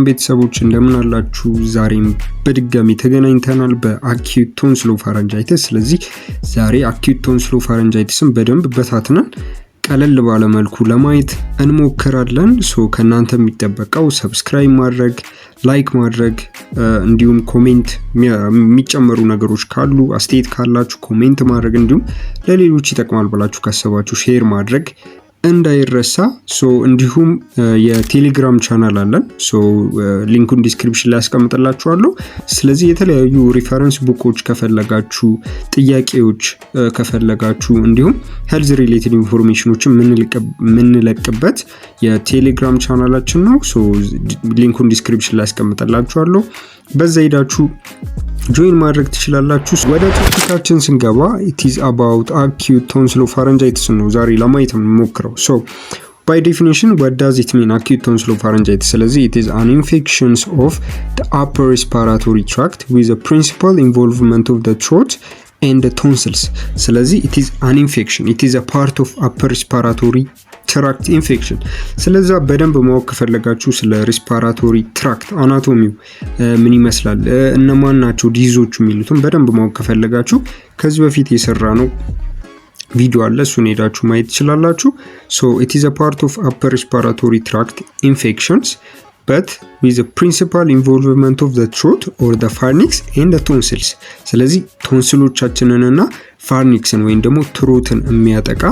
ቤተሰቦች፣ እንደምን አላችሁ? ዛሬም በድጋሚ ተገናኝተናል በ acute tonsillopharyngitis። ስለዚህ ዛሬ acute tonsillopharyngitis ን በደንብ በታትነን ቀለል ባለ መልኩ ለማየት እንሞክራለን። So ከእናንተ የሚጠበቀው subscribe ማድረግ፣ like ማድረግ፣ እንዲሁም comment፣ የሚጨመሩ ነገሮች ካሉ፣ አስተያየት ካላችሁ comment ማድረግ፣ እንዲሁም ለሌሎች ይጠቅማል ብላችሁ ካሰባችሁ share ማድረግ እንዳይረሳ። So እንዲሁም የቴሌግራም ቻናል አለን። So link ኡን description ላይ ያስቀምጥላችኋለሁ። ስለዚህ የተለያዩ reference book ኦች ከፈለጋችሁ፣ ጥያቄዎች ከፈለጋችሁ፣ እንዲሁም health related information ኦችን የምንለቅበት የቴሌግራም ቻናላችን ነው። So link ኡን description ላይ ያስቀምጥላችኋለሁ። በዛ ሄዳችሁ join ማድረግ ትችላላችሁ። ወደ topic ኣችን ስንገባ it is about acute tonsillopharyngitis ነው ዛሬ ለማየት የምንሞክረው። So by definition, what does it mean, acute tonsillopharyngitis? ስለዚህ it is an infections of the upper respiratory tract with a principal involvement of the throat and the tonsils። ስለዚህ it is an infection, it is a part of upper respiratory tract infection። ስለዛ በደንብ ማወቅ ከፈለጋችሁ ስለ respiratory tract anatomy ው ምን ይመስላል፣ እነማን ናቸው disease ኦቹ የሚሉትም በደንብ ማወቅ ከፈለጋችሁ ከዚህ በፊት የሰራነው ቪዲዮ አለ፣ እሱን ሄዳችሁ ማየት ትችላላችሁ። So it is a part of upper respiratory tract infections but with principal involvement of the throat or the pharynx and tonsils። ስለዚህ ቶንስሎቻችንንና pharynx ን ወይም ደግሞ throat ን የሚያጠቃ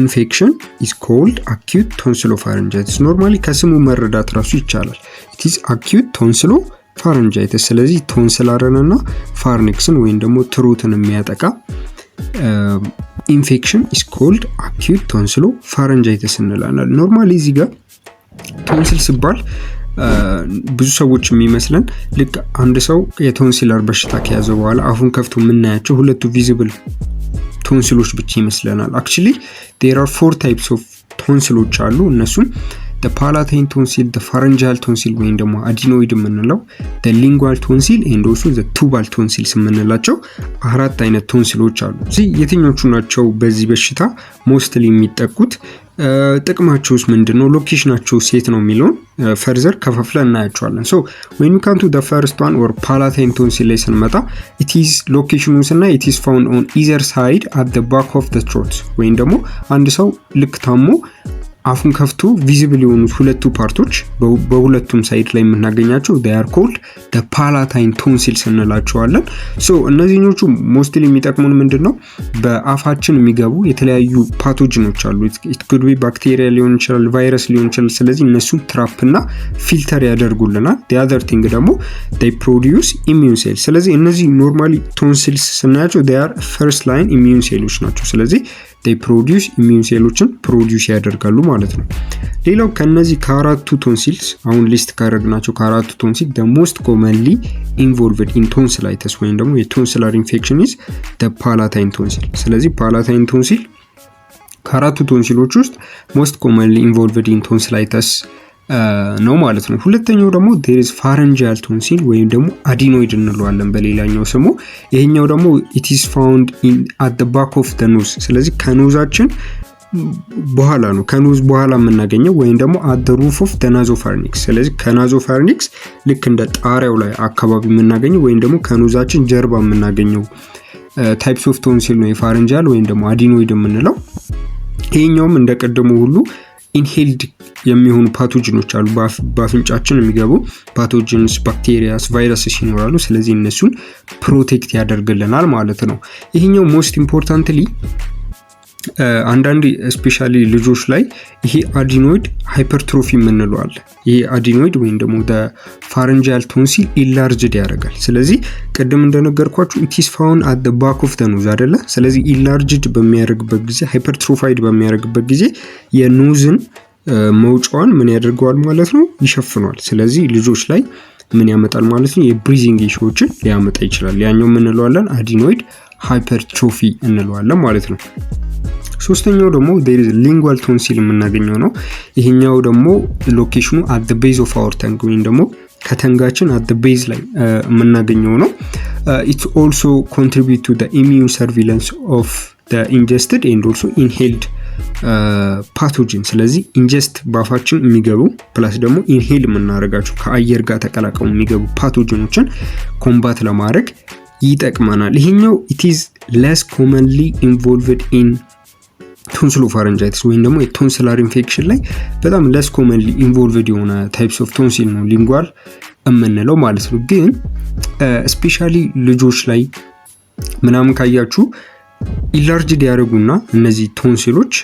infection is called acute tonsillopharyngitis። Normally ከስሙ መረዳት ራሱ ይቻላል። It is acute tonsillopharyngitis። ስለዚህ tonsillar ንና pharynx ን ወይም ደግሞ throat ን የሚያጠቃ infection is called acute tonsillopharyngitis እንላለን። Normally እዚህ ጋር ቶንስል ሲባል ብዙ ሰዎች የሚመስለን ልክ አንድ ሰው የ tonsillar በሽታ ከያዘ በኋላ አፉን ከፍቶ የምናያቸው ሁለቱ visible ቶንስሎች ብቻ ይመስለናል። Actually, there are four types of ቶንስሎች አሉ። እነሱም palatine tonsil፣ pharyngeal tonsil ወይም ደግሞ adenoid የምንለው፣ lingual tonsil and also tubal tonsils የምንላቸው አራት አይነት ቶንሲሎች አሉ። እዚህ የትኞቹ ናቸው በዚህ በሽታ mostly የሚጠቁት? ጥቅማቸውስ ምንድን ነው? Location ኣቸው የት ነው የሚለውን further ከፋፍለን እናያቸዋለን። So when we come to the first one or palatine tonsil ላይ ስንመጣ it's location ኑን ስናይ it is found on either side at the back of the throat፣ ወይም ደግሞ አንድ ሰው ልክ ታሞ አፉን ከፍቶ visible የሆኑት ሁለቱ part ኦች በሁለቱም side ላይ የምናገኛቸው are called palatine tonsils እንላቸዋለን። So እነዚህኞቹ mostly የሚጠቅሙን ምንድን ነው? በአፋችን የሚገቡ የተለያዩ pathogen ኦች አሉ። It could be ባክቴሪያ ሊሆን ይችላል፣ ቫይረስ ሊሆን ይችላል። ስለዚህ እነሱን trap እና filter ያደርጉልናል። Other thing ደግሞ produce immune cell። ስለዚህ እነዚህ normally tonsils ስናያቸው are first line immune ሴሎች ናቸው። ስለዚህ produce immune ሴሎችን produce ያደርጋሉ ማለት ነው። ሌላው ከነዚህ ከአራቱ tonsils፣ አሁን list ካደረግናቸው ከአራቱ tonsil፣ the most commonly involved in tonsillitis ወይም ደግሞ የ tonsillar infection is palatine tonsil። ስለዚህ palatine tonsil ከአራቱ ቶንሲሎች ውስጥ most commonly involved in tonsillitis ነው ማለት ነው። ሁለተኛው ደግሞ there is pharyngeal tonsil ወይም ደግሞ adenoid እንለዋለን በሌላኛው ስሙ። ይሄኛው ደግሞ it is found at back of the nose። ስለዚህ ከ nose ኣችን በኋላ ነው፣ ከ nose በኋላ የምናገኘው ወይም ደግሞ at the roof of the nasopharynx። ስለዚህ ከ nasopharynx ልክ እንደ ጣሪያው ላይ አካባቢ የምናገኘው ወይም ደግሞ ከ nose ኣችን ጀርባ የምናገኘው types of tonsil ነው የ pharyngeal ወይም ደግሞ adenoid የምንለው። ይሄኛውም እንደ ቀደሙ ሁሉ inhaled የሚሆኑ pathogen ኦች አሉ። በአፍንጫችን የሚገቡ pathogens፣ bacterias፣ viruses ይኖራሉ። ስለዚህ እነሱን protect ያደርግልናል ማለት ነው። ይሄኛው most importantly አንዳንድ especially ልጆች ላይ ይሄ adenoid hypertrophy የምንለው አለ። ይሄ adenoid ወይም ደግሞ pharyngeal tonsil enlarged ያደርጋል። ስለዚህ ቅድም እንደነገርኳችሁ it's found at back of the nose አይደለ? ስለዚህ enlarged በሚያደርግበት ጊዜ፣ hypertrophied በሚያደርግበት ጊዜ የ nose ን መውጫዋን ምን ያደርገዋል ማለት ነው? ይሸፍነዋል። ስለዚህ ልጆች ላይ ምን ያመጣል ማለት ነው? የ breathing issue ዎችን ሊያመጣ ይችላል። ያኛው ምን እንለዋለን? Adenoid hypertrophy እንለዋለን ማለት ነው። ሶስተኛው ደግሞ lingual tonsil የምናገኘው ነው። ይሄኛው ደግሞ location ኑ at base of our tongue ወይም ደግሞ ከ tongue ኣችን at base ላይ የምናገኘው ነው። It also contribute to immune surveillance of ingested and also inhaled pathogen። ስለዚህ ingest በአፋችን የሚገቡ plus ደግሞ inhale የምናደርጋቸው ከአየር ጋር ተቀላቅለው የሚገቡ pathogen ኦችን combat ለማድረግ ይጠቅመናል። ይሄኛው it's less commonly involved in tonsillopharyngitis ወይም ደግሞ የ tonsillar infection ላይ በጣም less commonly involved የሆነ types of tonsil ነው lingual የምንለው ማለት ነው። ግን especially ልጆች ላይ ምናምን ካያችሁ enlarged ያደርጉና እነዚህ tonsil ኦች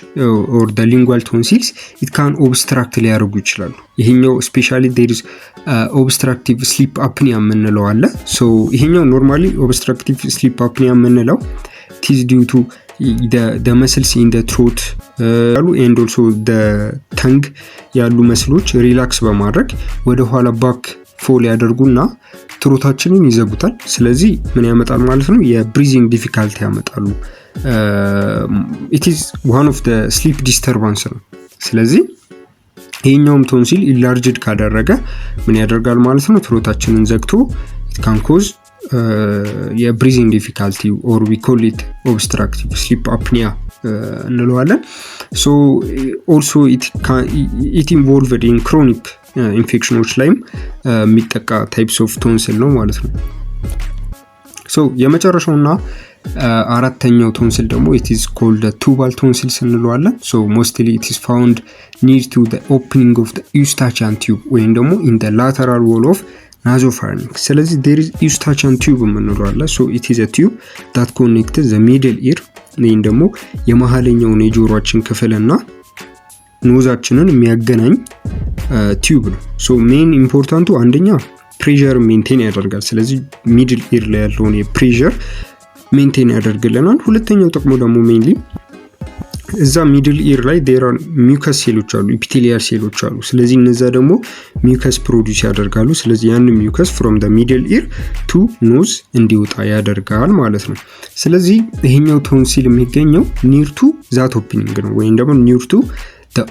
or the lingual tonsils it can obstruct ሊያደርጉ ይችላሉ። ይሄኛው especially there is obstructive sleep apnea የምንለው አለ። So ይሄኛው normally obstructive sleep apnea የምንለው it's due to the muscles in the throat ያሉ and also the tongue ያሉ muscle ኦች relax በማድረግ ወደ ኋላ back fall ያደርጉና throat ኣችንን ይዘጉታል። ስለዚህ ምን ያመጣል ማለት ነው? የ breathing difficulty ያመጣሉ። It is one of the sleep disturbance ነው። ስለዚህ ይሄኛውም tonsil enlarged ካደረገ ምን ያደርጋል ማለት ነው? Throat ኣችንን ዘግቶ can cause የ breathing difficulty or we call it obstructive sleep apnea እንለዋለን። So also it involved in chronic infection ኦች ላይም የሚጠቃ types of tonsil ነው ማለት ነው። So የመጨረሻውና አራተኛው ቶንስል ደግሞ it's called tubal tonsils እንለዋለን። So mostly it's found near to opening of Eustachian tube ወይም ደግሞ in lateral wall of nasopharynx። ስለዚህ there is Eustachian tube የምንለው አለ። So it is tube that connect the middle ear ወይም ደግሞ የመሀለኛውን የጆሮአችን ክፍልና nose ኣችንን የሚያገናኝ tube ነው። So main important ኡ አንደኛ pressure maintain ያደርጋል። ስለዚህ middle ear ላይ ያለውን የ pressure maintain ያደርግልናል። ሁለተኛው ጥቅሙ ደግሞ mainly እዛ middle ear ላይ there are mucus ሴሎች አሉ፣ epithelial ሴሎች አሉ። ስለዚህ እነዛ ደግሞ mucus produce ያደርጋሉ። ስለዚህ ያን mucus from the middle ear to nose እንዲወጣ ያደርጋል ማለት ነው። ስለዚህ ይሄኛው ቶንሲል የሚገኘው near to that opening ነው ወይም ደግሞ near to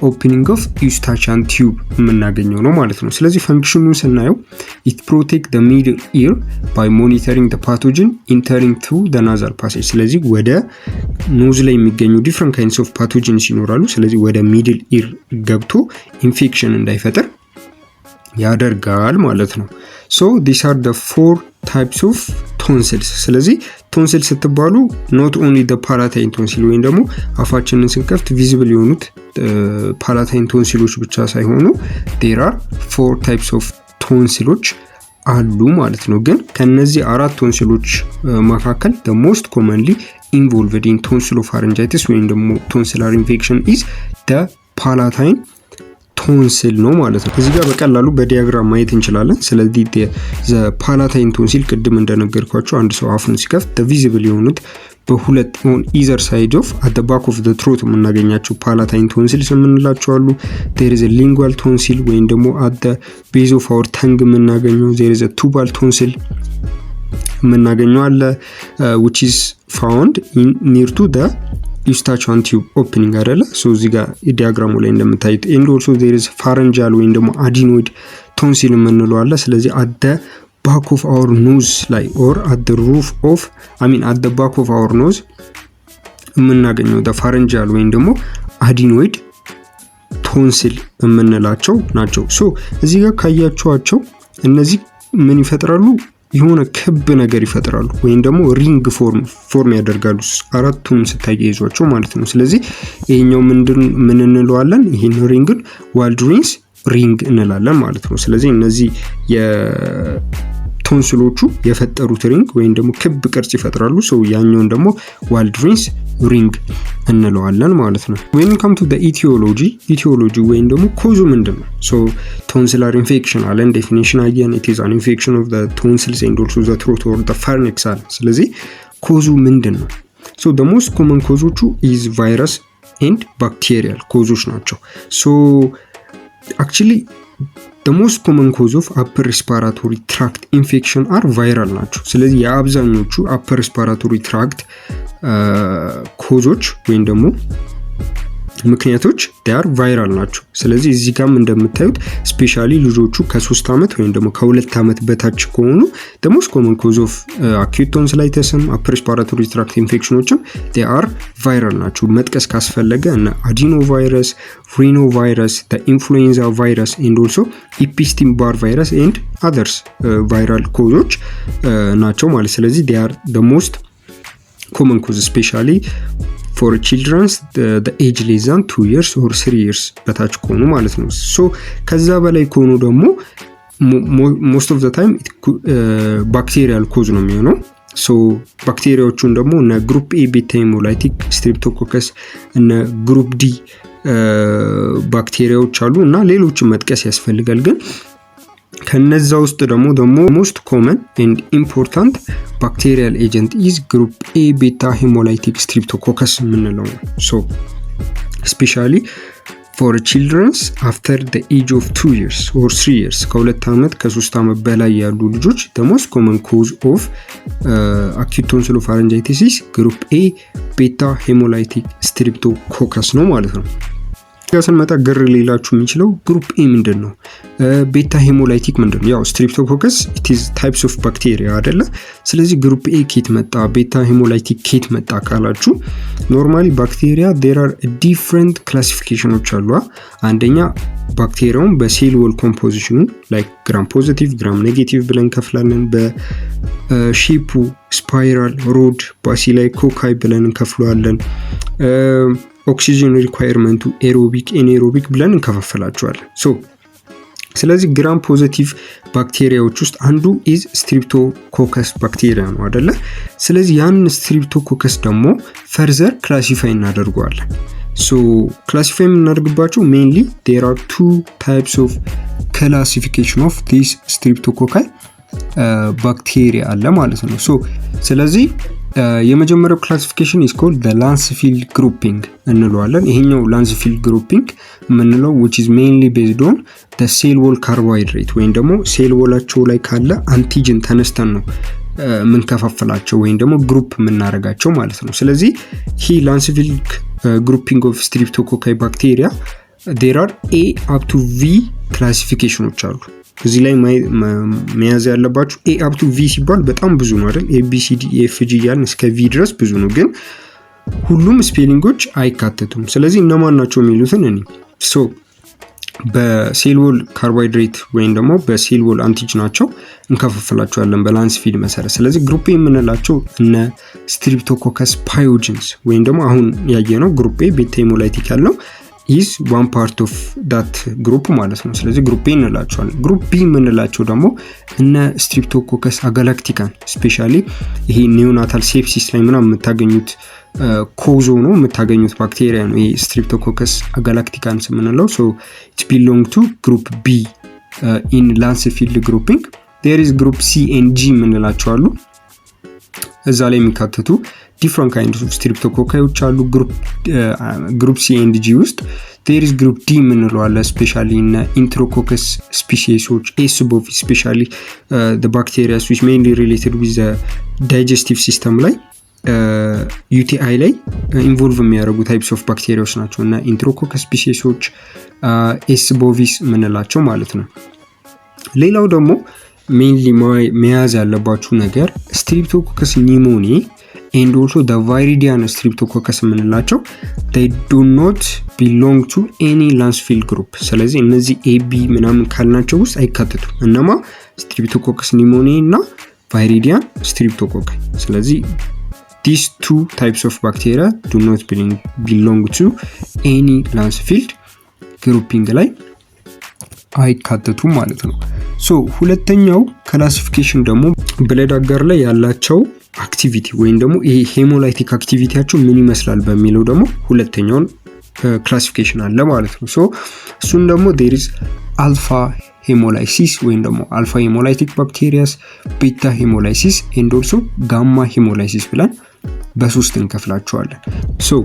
opening of Eustachian tube የምናገኘው ነው ማለት ነው። ስለዚህ function ኑን ስናየው it protect the middle ear by monitoring the pathogen entering through the nasal passage። ስለዚህ ወደ nose ላይ የሚገኙ different kinds of pathogens ይኖራሉ። ስለዚህ ወደ middle ear ገብቶ ኢንፌክሽን እንዳይፈጥር ያደርጋል ማለት ነው። So these are the four types of tonsils። ስለዚህ ቶንስል ስትባሉ not only the palatine tonsil ወይም ደግሞ አፋችንን ስንከፍት visible የሆኑት palatine tonsil ኦች ብቻ ሳይሆኑ there are four types of tonsil ኦች አሉ ማለት ነው። ግን ከነዚህ አራት ቶንሲሎች መካከል the most commonly involved in tonsillopharyngitis ወይም ደግሞ tonsillar infection is the palatine tonsil ነው ማለት ነው። እዚህ ጋር በቀላሉ በ diagram ማየት እንችላለን። ስለዚህ the palatine tonsil ቅድም እንደነገርኳችሁ አንድ ሰው አፉን ሲከፍት visible የሆኑት በሁለት on either side of at back of the throat የምናገኛቸው palatine tonsils የምንላቸው አሉ። There is lingual tonsil ወይም ደግሞ at base of our tongue የምናገኘው፣ there is tubal tonsil የምናገኘው አለ which is found near to the Eustachian tube opening አይደለ? So እዚህ ጋር diagram ኡ ላይ እንደምታዩት and also there is pharyngeal ወይም ደግሞ adenoid tonsil የምንለው አለ። ስለዚህ at the back of our nose ላይ or at the roof of, I mean, at the back of our nose የምናገኘው the pharyngeal ወይም ደግሞ adenoid tonsil የምንላቸው ናቸው። So እዚህ ጋር ካያችኋቸው እነዚህ ምን ይፈጥራሉ? የሆነ ክብ ነገር ይፈጥራሉ ወይም ደግሞ ring form ያደርጋሉ አራቱንም ስታያይዟቸው ማለት ነው። ስለዚህ ይሄኛው ምንድን ምን እንለዋለን? ይህን ring ን Waldeyer's ring እንላለን ማለት ነው። ስለዚህ እነዚህ የቶንስሎቹ የፈጠሩት ring ወይም ደግሞ ክብ ቅርጽ ይፈጥራሉ። So ያኛውን ደግሞ Waldeyer's ring እንለዋለን ማለት ነው። When come to etiology፣ etiology ወይም ደግሞ cause ኡ ምንድን ነው? So tonsillar infection አለን፣ definition አየን። It is an infection of the tonsils and also the throat or the pharynx አለ። ስለዚህ cause ኡ ምንድን ነው? So the most common cause ኦቹ is virus and bacterial cause ኦች ናቸው። So actually the most common cause of upper respiratory tract infection are viral ናቸው። ስለዚህ የአብዛኞቹ upper respiratory tract cause ኦች ወይም ደግሞ ምክንያቶች they are viral ናቸው። ስለዚህ እዚህ ጋም እንደምታዩት specially ልጆቹ ከ3 ዓመት ወይም ደግሞ ከ2 ዓመት በታች ከሆኑ most common cause of acute tonsillitis ም upper respiratory tract infection ኖችም are viral ናቸው። መጥቀስ ካስፈለገ እነ adenovirus፣ rhinovirus፣ influenza virus and also Epstein Barr virus and others viral cause ኦች ናቸው ማለት። ስለዚህ they are most common cause, specially for childrens age less than 2 years or 3 years በታች ከሆኑ ማለት ነው። So ከዛ በላይ ከሆኑ ደግሞ most of the time bacterial cause ነው የሚሆነው። So ባክቴሪያዎቹን ደግሞ እነ group A beta hemolytic streptococcus፣ እነ group D ባክቴሪያዎች አሉ እና ሌሎችን መጥቀስ ያስፈልጋል። ግን ከነዛ ውስጥ ደግሞ most common and important bacterial agent is group A beta hemolytic streptococcus የምንለው ነው። So specially for childrens after the age of 2 years or 3 years፣ ከ2 ዓመት ከ3 ዓመት በላይ ያሉ ልጆች most common cause of acute tonsillopharyngitis group A beta hemolytic streptococcus ነው ማለት ነው። ጋር ስንመጣ ግር ሊላችሁ የሚችለው group A ምንድን ነው? Beta hemolytic ምንድን ነው? ያው streptococcus it's types of bacteria አይደለ? ስለዚህ group A ኬት መጣ፣ beta hemolytic ኬት መጣ ካላችሁ normally bacteria there are different classification ኖች አሉ። አንደኛ ባክቴሪያውን በ cell wall composition ኑ like gram positive፣ gram negative ብለን እንከፍላለን። በ shape ኡ spiral፣ rod፣ bacilli፣ cocci ብለን እንከፍለዋለን። Oxygen requirement ኡ aerobic፣ anaerobic ብለን እንከፋፈላቸዋለን። So ስለዚህ gram positive ባክቴሪያዎች ውስጥ አንዱ is streptococcus ባክቴሪያ ነው አደለ? ስለዚህ ያን streptococcus ደግሞ further classify እናደርገዋለን። So classify የምናደርግባቸው mainly there are two types of classification of this streptococci bacteria አለ ማለት ነው። So ስለዚህ የመጀመሪያው classification is called Lancefield grouping እንለዋለን። ይሄኛው Lancefield grouping የምንለው which is mainly based on cell wall carbohydrate ወይም ደግሞ cell wall ኣቸው ላይ ካለ antigen ተነስተን ነው የምንከፋፍላቸው ወይም ደግሞ group የምናደርጋቸው ማለት ነው። ስለዚህ ይህ Lancefield grouping of streptococci bacteria there are A up to V classification ኖች አሉ። እዚህ ላይ መያዝ ያለባችሁ A up to V ሲባል በጣም ብዙ ነው አይደል? A B C D F G እያልን እስከ V ድረስ ብዙ ነው፣ ግን ሁሉም spelling ኦች አይካተቱም። ስለዚህ እነማን ናቸው የሚሉትን እኔ so በ cell wall carbohydrate ወይም ደግሞ በ cell wall antigen ናቸው እንከፋፍላቸዋለን በ Lancefield መሰረት። ስለዚህ group የምንላቸው እነ Streptococcus pyogenes ወይም ደግሞ አሁን ያየነው group A beta hemolytic ያልነው is one part of that group ማለት ነው። ስለዚህ group A እንላቸዋለን። Group B የምንላቸው ደግሞ እነ Streptococcus agalactiae፣ specially ይሄ neonatal sepsis ላይ ምናምን የምታገኙት cause ነው የምታገኙት ባክቴሪያ ነው። ይሄ Streptococcus agalactiae የምንለው so it belong to group B in Lancefield grouping። There is group C and G የምንላቸው አሉ። እዛ ላይ የሚካተቱ different kind of streptococci ዎች አሉ። Group C and G ውስጥ there is group D የምንለው አለ። Specially እነ Enterococcus species ኦች፣ S. bovis፣ specially bacterias which mainly related with digestive system ላይ፣ UTI ላይ involve የሚያደርጉ types of ባክቴሪያዎች ናቸው እና Enterococcus species ኦች፣ S. bovis የምንላቸው ማለት ነው። ሌላው ደግሞ mainly መያዝ ያለባችሁ ነገር Streptococcus pneumoniae and also the viridans streptococcus የምንላቸው do not belong to any Lancefield group። ስለዚህ እነዚህ AB ምናምን ካልናቸው ውስጥ አይካተቱም። እነማ? Streptococcus pneumoniae እና viridans streptococci። ስለዚህ these two types of bacteria do not belong to any Lancefield grouping ላይ አይካተቱም ማለት ነው። So ሁለተኛው classification ደግሞ blood agar ላይ ያላቸው activity ወይም ደግሞ ይሄ hemolytic activity ያቸው ምን ይመስላል በሚለው ደግሞ ሁለተኛውን classification አለ ማለት ነው። So እሱን ደግሞ there is alpha hemolysis ወይም ደግሞ alpha hemolytic bacterias፣ beta hemolysis and also gamma hemolysis ብለን በሶስት እንከፍላቸዋለን። So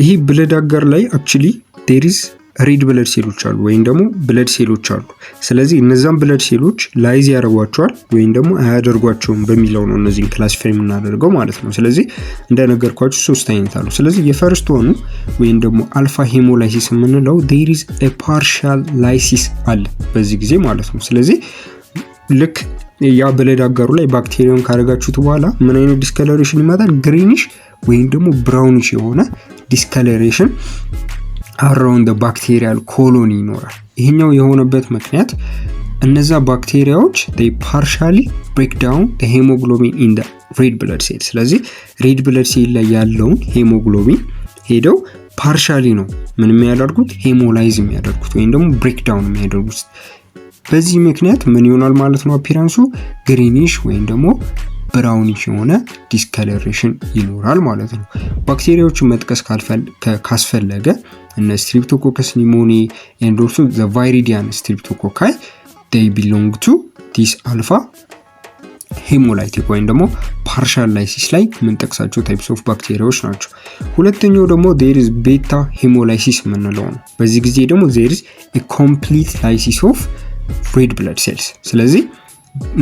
ይሄ blood agar ላይ actually there is red blood cell ኦች አሉ ወይም ደግሞ blood cell ኦች አሉ። ስለዚህ እነዛን blood cell ኦች lyse ያደርጓቸዋል ወይም ደግሞ አያደርጓቸውም በሚለው ነው እነዚህን classify የምናደርገው ማለት ነው። ስለዚህ እንደነገርኳችሁ ሶስት አይነት አሉ። ስለዚህ የ first one ኑ ወይም ደግሞ alpha hemolysis የምንለው there is a partial lysis አለ በዚህ ጊዜ ማለት ነው። ስለዚህ ልክ ያ blood agar ኡ ላይ ባክቴሪያውን ካደረጋችሁት በኋላ ምን አይነት discoloration ይመጣል? Greenish ወይም ደግሞ brownish የሆነ discoloration around bacterial colony ይኖራል። ይሄኛው የሆነበት ምክንያት እነዛ ባክቴሪያዎች partially break down hemoglobin in red blood cell። ስለዚህ red blood cell ላይ ያለውን ሄሞግሎቢን ሄደው partially ነው ምን የሚያደርጉት፣ hemolyze የሚያደርጉት ወይም ደግሞ break down የሚያደርጉት። በዚህ ምክንያት ምን ይሆናል ማለት ነው? Appearance ኡ greenish ወይም ደግሞ brownish የሆነ discoloration ይኖራል ማለት ነው። ባክቴሪያዎችን መጥቀስ ካስፈለገ እነ Streptococcus pneumoniae and also the viridans streptococci, they belong to this alpha hemolytic ወይም ደግሞ partial lysis ላይ የምንጠቅሳቸው types of ባክቴሪያዎች ናቸው። ሁለተኛው ደግሞ there is beta hemolysis የምንለው ነው። በዚህ ጊዜ ደግሞ there is complete lysis of red blood cells። ስለዚህ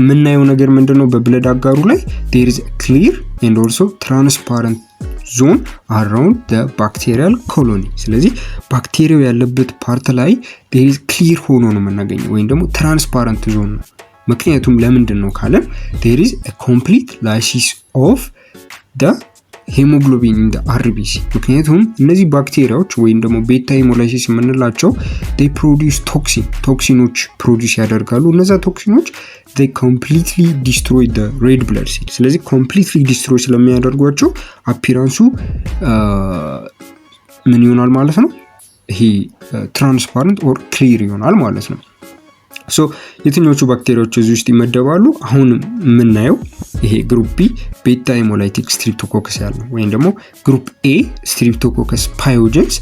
የምናየው ነገር ምንድን ነው? በ blood agar ኡ ላይ there is clear and also transparent zone around bacterial colony። ስለዚህ ባክቴሪያው ያለበት part ላይ there is clear ሆኖ ነው የምናገኘው ወይም ደግሞ transparent zone ነው። ምክንያቱም ለምንድን ነው ካለን there is complete lysis of the hemoglobin in RBC። ምክንያቱም እነዚህ ባክቴሪያዎች ወይም ደግሞ beta hemolysis የምንላቸው produce toxin፣ toxin ኖች produce ያደርጋሉ። እነዛ toxin ኖች completely destroy red blood cell። ስለዚህ completely destroy ስለሚያደርጓቸው appearance ኡ ምን ይሆናል ማለት ነው? ይሄ transparent or clear ይሆናል ማለት ነው። So የትኞቹ ባክቴሪያዎች እዚህ ውስጥ ይመደባሉ? አሁን የምናየው ይሄ group B beta hemolytic streptococcus ያልነው ወይም ደግሞ group A Streptococcus pyogenes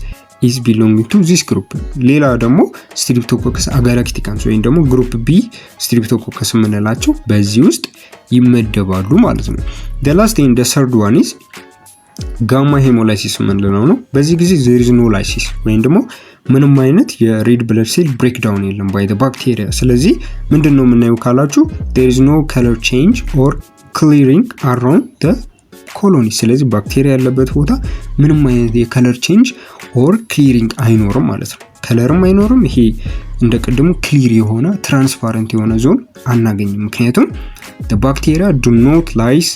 is belonging to this group። ሌላ ደግሞ Streptococcus agalactiae ወይም ደግሞ group B streptococcus የምንላቸው በዚህ ውስጥ ይመደባሉ ማለት ነው። The last and third one is gamma hemolysis የምንለው ነው። በዚህ ጊዜ there is no lysis ወይም ደግሞ ምንም አይነት የ red blood cell breakdown የለም by bacteria። ስለዚህ ምንድን ነው የምናየው ካላችሁ there is no color change or clearing around the colony። ስለዚህ ባክቴሪያ ያለበት ቦታ ምንም አይነት የ color change or clearing አይኖርም ማለት ነው። Color ም አይኖርም። ይሄ እንደ ቅድሙ clear የሆነ transparent የሆነ ዞን አናገኝም። ምክንያቱም bacteria do not lyse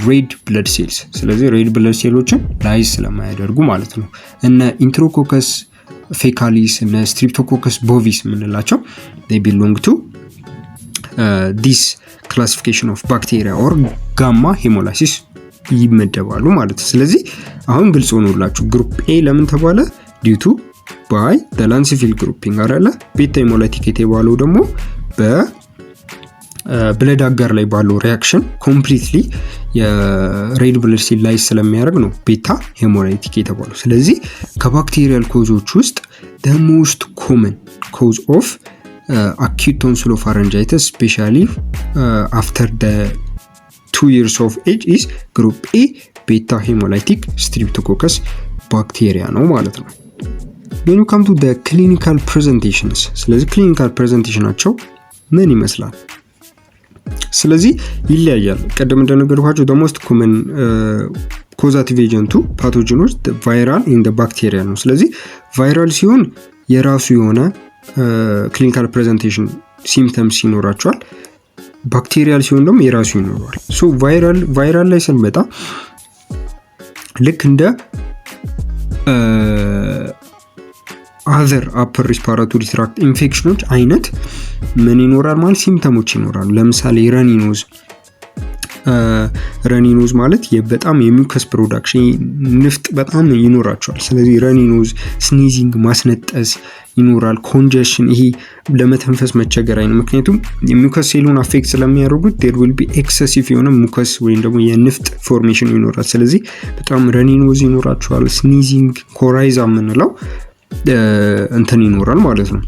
red blood cells። ስለዚህ red blood cell ኦችን lyse ስለማያደርጉ ማለት ነው። እነ Enterococcus faecalis፣ እነ Streptococcus bovis የምንላቸው belong to this classification of bacteria or gamma hemolysis ይመደባሉ ማለት ነው። ስለዚህ አሁን ግልጽ ሆኖላችሁ group A ለምን ተባለ? Due to by Lancefield grouping አይደለ? Beta hemolytic የተባለው ደግሞ በ blood agar ላይ ባለው reaction completely የ red blood cell lyse ስለሚያደርግ ነው beta hemolytic የተባለው። ስለዚህ ከ bacterial cause ኦች ውስጥ the most common cause of acute tonsillopharyngitis, specially after the 2 years of age, is group A beta hemolytic streptococcus bacteria ነው ማለት ነው። When you come to clinical presentations፣ ስለዚህ clinical presentation ኣቸው ምን ይመስላል? ስለዚህ ይለያያል። ቀደም እንደነገርኳችሁ most common causative agent ኡ pathogen ኖች viral and bacteria ነው። ስለዚህ viral ሲሆን የራሱ የሆነ clinical presentation symptoms ይኖራቸዋል። Bacterial ሲሆን ደግሞ የራሱ ይኖረዋል። So viral ላይ ስንመጣ ልክ እንደ other upper respiratory tract infection ኖች አይነት ምን ይኖራል ማለት symptom ኦች ይኖራሉ። ለምሳሌ runny nose። Runny nose ማለት በጣም የ mucus production፣ ንፍጥ በጣም ይኖራቸዋል። ስለዚህ runny nose፣ sneezing፣ ማስነጠስ ይኖራል። Congestion፣ ይሄ ለመተንፈስ መቸገር አይነት፣ ምክንያቱም የ mucus cell ኡን affect ስለሚያደርጉት there will be excessive የሆነ mucus ወይም ደግሞ የንፍጥ formation ይኖራል። ስለዚህ በጣም runny nose ይኖራቸዋል። Sneezing፣ coryza የምንለው እንትን ይኖራል ማለት ነው።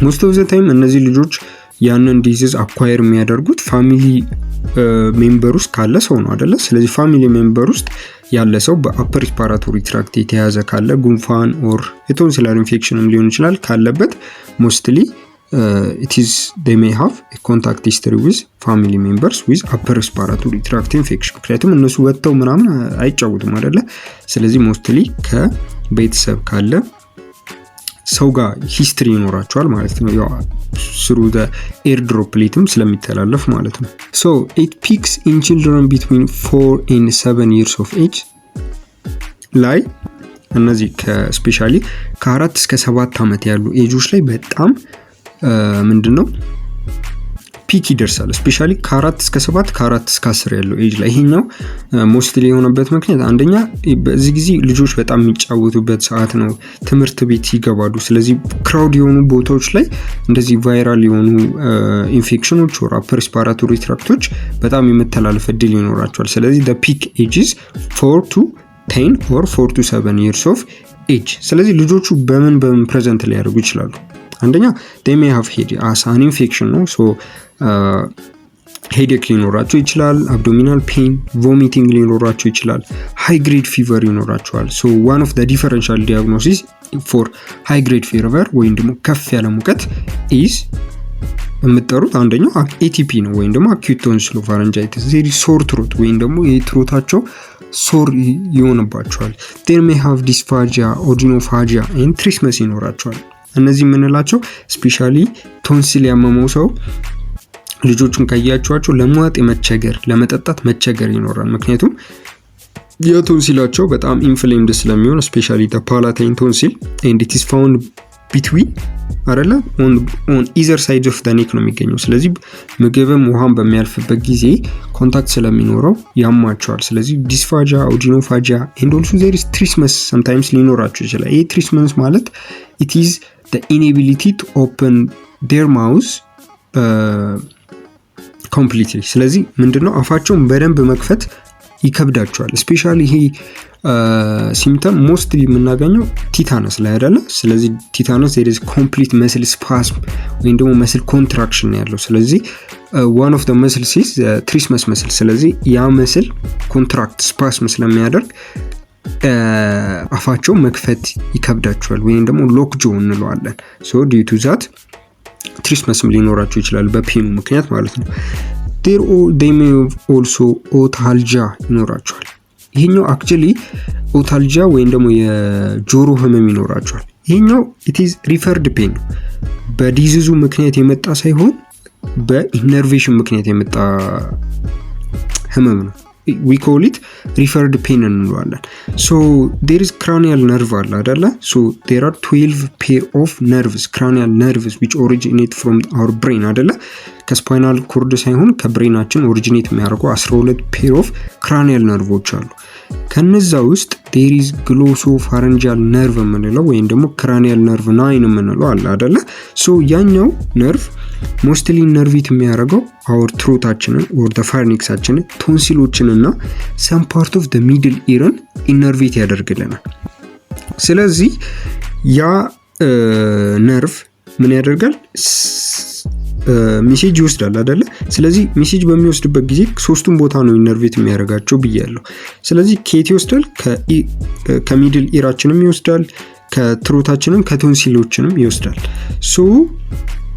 Most of the time እነዚህ ልጆች ያንን disease acquire የሚያደርጉት family member ውስጥ ካለ ሰው ነው አደለ? ስለዚህ family member ውስጥ ያለ ሰው በ upper respiratory tract የተያዘ ካለ፣ ጉንፋን or የ tonsillar infection ም ሊሆን ይችላል፣ ካለበት mostly it's they may have contact history with family members with upper respiratory tract infection። ምክንያቱም እነሱ ወጥተው ምናምን አይጫወቱም አደለ? ስለዚህ mostly ከቤተሰብ ካለ ሰው ጋር history ይኖራቸዋል ማለት ነው። ያው through air droplet ም ስለሚተላለፍ ማለት ነው። So it peaks in children between 4 and 7 years of age ላይ። እነዚህ especially ከ4 እስከ 7 ዓመት ያሉ age ኦች ላይ በጣም ምንድን ነው peak ይደርሳል። Especially ከ4 እስከ 7፣ ከ4 እስከ 10 ያለው age ላይ። ይሄኛው mostly የሆነበት ምክንያት አንደኛ በዚህ ጊዜ ልጆች በጣም የሚጫወቱበት ሰዓት ነው። ትምህርት ቤት ይገባሉ። ስለዚህ crowd የሆኑ ቦታዎች ላይ እንደዚህ viral የሆኑ infection ኖች or upper respiratory tract ኦች በጣም የመተላለፍ እድል ይኖራቸዋል። ስለዚህ peak ages 4 to 10 or 4 to 7 years of age። ስለዚህ ልጆቹ በምን በምን present ሊያደርጉ ይችላሉ? አንደኛ they may have headache as an infection ነው። So headache ሊኖራቸው ይችላል። Abdominal pain፣ vomiting ሊኖራቸው ይችላል። High grade fever ይኖራቸዋል። So one of differential diagnosis for high grade fever ወይም ደግሞ ከፍ ያለ ሙቀት is የምጠሩት አንደኛው ATP ነው ወይም ደግሞ acute tonsillopharyngitis። There sore throat ወይም ደግሞ የ throat ኣቸው sore ይሆንባቸዋል። They may have dysphagia፣ odynophagia and trismus ይኖራቸዋል። እነዚህ የምንላቸው especially ቶንሲል ያመመው ሰው ልጆቹን ካያችኋቸው ለመዋጥ የመቸገር፣ ለመጠጣት መቸገር ይኖራል። ምክንያቱም የቶንሲላቸው በጣም inflamed ስለሚሆን፣ especially palatine tonsil, and it is found between አይደለ on either side of neck ነው የሚገኘው። ስለዚህ ምግብም ውሃም በሚያልፍበት ጊዜ contact ስለሚኖረው ያማቸዋል። ስለዚህ dysphagia፣ odynophagia and also there is trismus sometimes ሊኖራቸው ይችላል። ይህ trismus ማለት it is inability to open their mouth completely። ስለዚህ ምንድነው አፋቸውን በደንብ መክፈት ይከብዳቸዋል። Especially ይሄ symptom mostly የምናገኘው tetanus ላይ አይደለ? ስለዚህ tetanus there is complete muscle spasm ወይም ደግሞ muscle contraction ያለው። ስለዚህ one of muscle is trismus muscle። ስለዚህ ያ muscle contract spasm ስለሚያደርግ አፋቸው መክፈት ይከብዳቸዋል ወይም ደግሞ lock jaw እንለዋለን። So due to that trismus ም ሊኖራቸው ይችላል በ pain ኑ ምክንያት ማለት ነው። There may also otalgia ይኖራቸዋል። ይሄኛው actually otalgia ወይም ደግሞ የጆሮ ህመም ይኖራቸዋል። ይሄኛው it's referred pain ነው። በ disease ኡ ምክንያት የመጣ ሳይሆን በ innervation ምክንያት የመጣ ህመም ነው። We call it referred pain እንለዋለን። So there is cranial nerve አለ አደለ? So there are 12 pair of nerves, cranial nerves, which originate from our brain አደለ? ከ spinal cord ሳይሆን ከ brain ኣችን originate የሚያደርጉ 12 pair of cranial nerve ኦች አሉ። ከነዛ ውስጥ there is glossopharyngeal nerve የምንለው ወይም ደግሞ cranial nerve 9 የምንለው አለ አደለ? So ያኛው nerve mostly innervate የሚያደርገው our throat ኣችንን or pharynx ኣችንን፣ ቶንሲሎችን እና some part of middle ear ን innervate ያደርግልናል። ስለዚህ ያ ነርቭ ምን ያደርጋል? Message ይወስዳል አደለ? ስለዚህ message በሚወስድበት ጊዜ ሶስቱም ቦታ ነው innervate የሚያደርጋቸው ብያለሁ። ስለዚህ ከየት ይወስዳል? ከ middle ear ኣችንም ይወስዳል፣ ከትሮታችንም ከቶንሲሎችንም ይወስዳል። So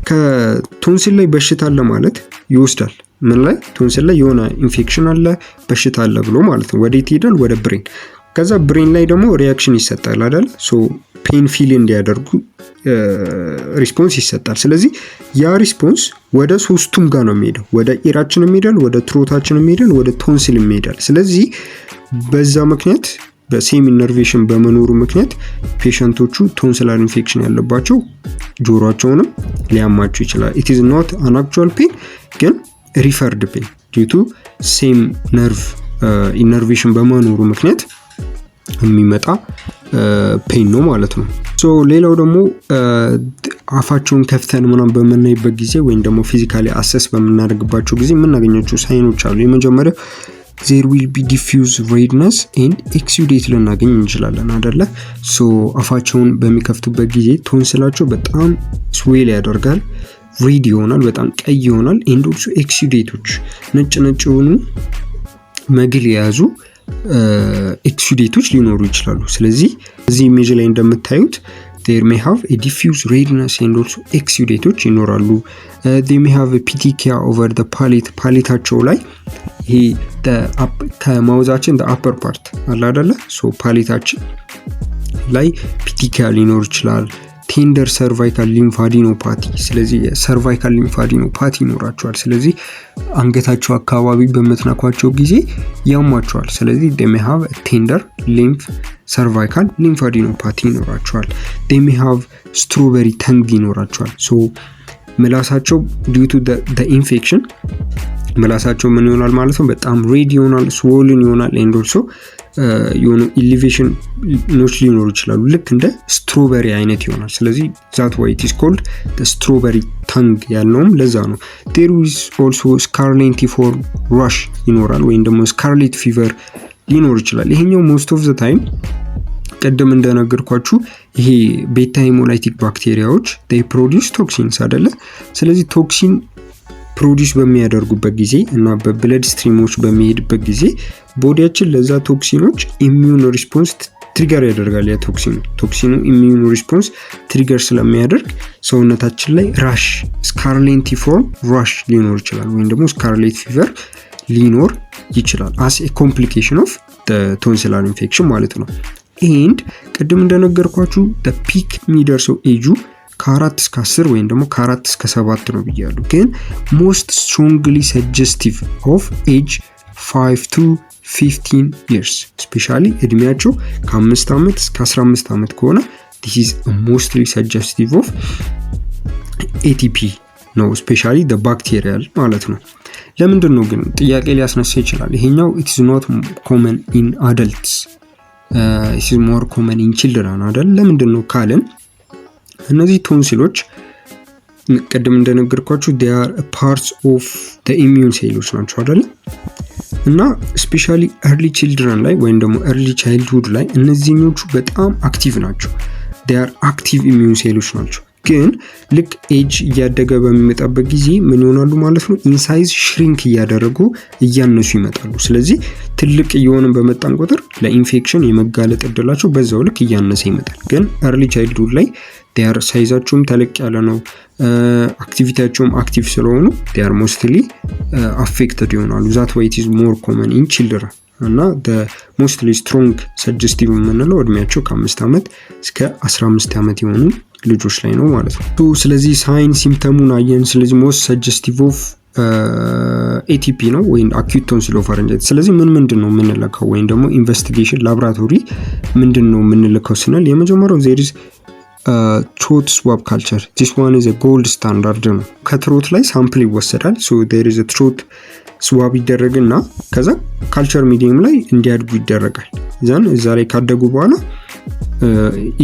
ከቶንሲል ላይ በሽታ አለ ማለት ይወስዳል። ምን ላይ? ቶንሲል ላይ የሆነ ኢንፌክሽን አለ፣ በሽታ አለ ብሎ ማለት ነው። ወዴት ይሄዳል? ወደ brain። ከዛ brain ላይ ደግሞ reaction ይሰጣል አይደል? So pain feel እንዲያደርጉ response ይሰጣል። ስለዚህ ያ response ወደ ሶስቱም ጋር ነው የሚሄደው። ወደ ear ኣችንም ይሄዳል፣ ወደ throat ኣችንም ይሄዳል፣ ወደ ቶንሲልም ይሄዳል። ስለዚህ በዛ ምክንያት በ same innervation በመኖሩ ምክንያት patient ኦቹ tonsillar infection ያለባቸው ጆሯቸውንም ሊያማቸው ይችላል። It is not an actual pain ግን referred pain due to same nerve innervation በመኖሩ ምክንያት የሚመጣ pain ነው ማለት ነው። So ሌላው ደግሞ አፋቸውን ከፍተን ምናምን በምናይበት ጊዜ ወይም ደግሞ physically assess በምናደርግባቸው ጊዜ የምናገኛቸው sign ኦች አሉ። የመጀመሪያው there will be diffuse redness and exudate ልናገኝ እንችላለን አደለ? So አፋቸውን በሚከፍቱበት ጊዜ ቶንስላቸው በጣም swell ያደርጋል። red ይሆናል፣ በጣም ቀይ ይሆናል። And also exudate ኦች፣ ነጭ ነጭ የሆኑ መግል የያዙ exudate ኦች ሊኖሩ ይችላሉ። ስለዚህ እዚህ image ላይ እንደምታዩት there may have diffuse redness and also exudate ኦች ይኖራሉ። They may have petechia over palate። Palate ኣቸው ላይ፣ ይሄ ከ mouth ኣችን upper part አለ አደለ? So palate ኣችን ላይ petechia ሊኖር ይችላል። Tender cervical lymphadenopathy። ስለዚህ የ cervical lymphadenopathy ይኖራቸዋል። ስለዚህ አንገታቸው አካባቢ በምትነኳቸው ጊዜ ያሟቸዋል። ስለዚህ they may have tender cervical lymphadenopathy ይኖራቸዋል። They may have strawberry tongue ይኖራቸዋል። So ምላሳቸው due to infection ምላሳቸው ምን ይሆናል ማለት ነው? በጣም red ይሆናል፣ swollen ይሆናል። And also የሆኑ elevation ኖች ሊኖሩ ይችላሉ። ልክ እንደ strawberry አይነት ይሆናል። ስለዚህ that why it is called strawberry tongue ያልነውም ለዛ ነው። There is also scarlatiniform rash ይኖራል ወይም ደግሞ scarlet fever ሊኖር ይችላል። ይሄኛው most of the time ቅድም እንደነገርኳችሁ ይሄ beta hemolytic ባክቴሪያዎች produce toxins አይደለ? ስለዚህ toxin produce በሚያደርጉበት ጊዜ እና በ blood stream ኦች በሚሄድበት ጊዜ body ያችን ለዛ toxin ኦች immune response trigger ያደርጋል። ያ toxin ኑ immune response trigger ስለሚያደርግ ሰውነታችን ላይ rash፣ scarlatiniform rash ሊኖር ይችላል ወይም ደግሞ scarlet fever ሊኖር ይችላል as complication of tonsillar infection ማለት ነው። And ቅድም እንደነገርኳችሁ peak የሚደርሰው ኤጁ ከ4 እስከ 10 ወይም ደግሞ ከ4 እስከ 7 ነው ብያለሁ። ግን most strongly suggestive of age 5 to 15 years፣ especially እድሜያቸው ከ5 ዓመት እስከ 15 ዓመት ከሆነ this is mostly suggestive of ATP ነው፣ especially bacterial ማለት ነው። ለምንድን ነው ግን ጥያቄ ሊያስነሳ ይችላል። ይሄኛው it's not common in adults፣ it's more common in children አይደል? ለምንድን ነው ካልን እነዚህ ቶንሲሎች ቅድም እንደነገርኳችሁ they are parts of immune ሴሎች ናቸው አይደለ? እና especially early children ላይ ወይም ደግሞ early childhood ላይ እነዚህኞቹ በጣም active ናቸው። They are active immune ሴሎች ናቸው። ግን ልክ age እያደገ በሚመጣበት ጊዜ ምን ይሆናሉ ማለት ነው? In size shrink እያደረጉ፣ እያነሱ ይመጣሉ። ስለዚህ ትልቅ እየሆንን በመጣን ቁጥር ለኢንፌክሽን የመጋለጥ እድላቸው በዛው ልክ እያነሰ ይመጣል። ግን early childhood ላይ they are size ኣቸውም ተለቅ ያለ ነው፣ activity ያቸውም active ስለሆኑ they are mostly affected ይሆናሉ። That why it is more common in children እና mostly strong suggestive የምንለው እድሜያቸው ከ5 ዓመት እስከ 15 ዓመት የሆኑ ልጆች ላይ ነው ማለት ነው። ስለዚህ sign symptom ኡን አየን። ስለዚህ most suggestive of ATP ነው ወይም acute tonsillopharyngitis። ስለዚህ ምን ምንድን ነው የምንለካው ወይም ደግሞ investigation ላብራቶሪ ምንድን ነው የምንልከው ስንል የመጀመሪያው there is throat swab culture። This one is gold standard ነው። ከ throat ላይ sample ይወሰዳል። So there is throat swab ይደረግና ከዛ culture medium ላይ እንዲያድጉ ይደረጋል። Then እዛ ላይ ካደጉ በኋላ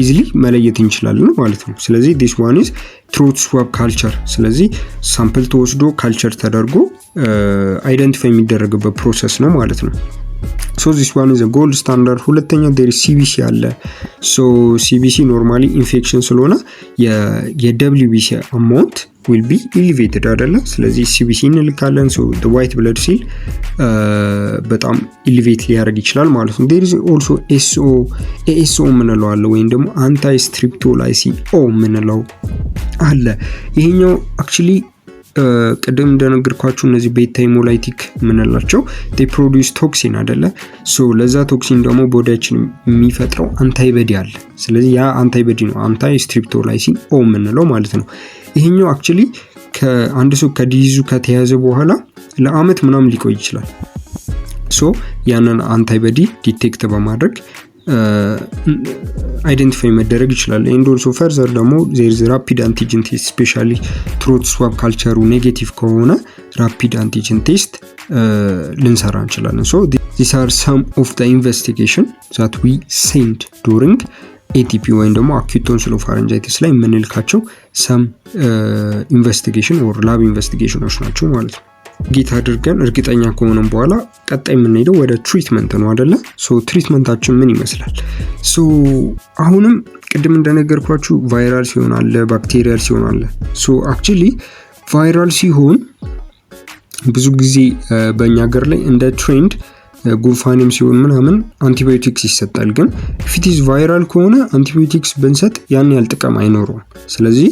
easily መለየት እንችላለን ማለት ነው። ስለዚህ this one is throat swab culture። ስለዚህ sample ተወስዶ culture ተደርጎ identify የሚደረግበት process ነው ማለት ነው። So this one is gold standard። ሁለተኛ there CBC አለ። So CBC normally infection ስለሆነ የ WBC amount will be elevated አይደለ? ስለዚህ CBC እንልካለን። So white blood cell በጣም elevate ሊያደርግ ይችላል ማለት ነው። There is also SO ASO የምንለው አለ ወይም ደግሞ anti streptolysin O የምንለው አለ። ይሄኛው actually ቅድም እንደነገርኳችሁ እነዚህ beta hemolytic የምንላቸው produce toxin አደለ? So ለዛ toxin ደግሞ body ያችን የሚፈጥረው antibody አለ። ስለዚህ ያ antibody ነው anti streptolysin O የምንለው ማለት ነው። ይሄኛው actually ከአንድ ሰው ከ disease ኡ ከተያዘ በኋላ ለአመት ምናምን ሊቆይ ይችላል። So ያንን antibody detect በማድረግ identify መደረግ ይችላል። And also further ደግሞ there is rapid antigen test፣ especially throat swab culture ኡ negative ከሆነ rapid antigen test ልንሰራ እንችላለን። So these are some of the investigation that we send during ATP ወይም ደግሞ acute tonsillopharyngitis ላይ የምንልካቸው some investigation or lab investigation ኦች ናቸው ማለት ነው። ጌት አድርገን እርግጠኛ ከሆነም በኋላ ቀጣይ የምንሄደው ወደ treatment ነው አደለ? So treatment ኣችን ምን ይመስላል? So አሁንም ቅድም እንደነገርኳችሁ viral ሲሆን አለ፣ bacterial ሲሆን አለ። So actually viral ሲሆን ብዙ ጊዜ በእኛ ሀገር ላይ እንደ trend ጉንፋንም ሲሆን ምናምን አንቲባዮቲክስ ይሰጣል። ግን if it is viral ከሆነ አንቲባዮቲክስ ብንሰጥ ያን ያህል ጥቅም አይኖረውም። ስለዚህ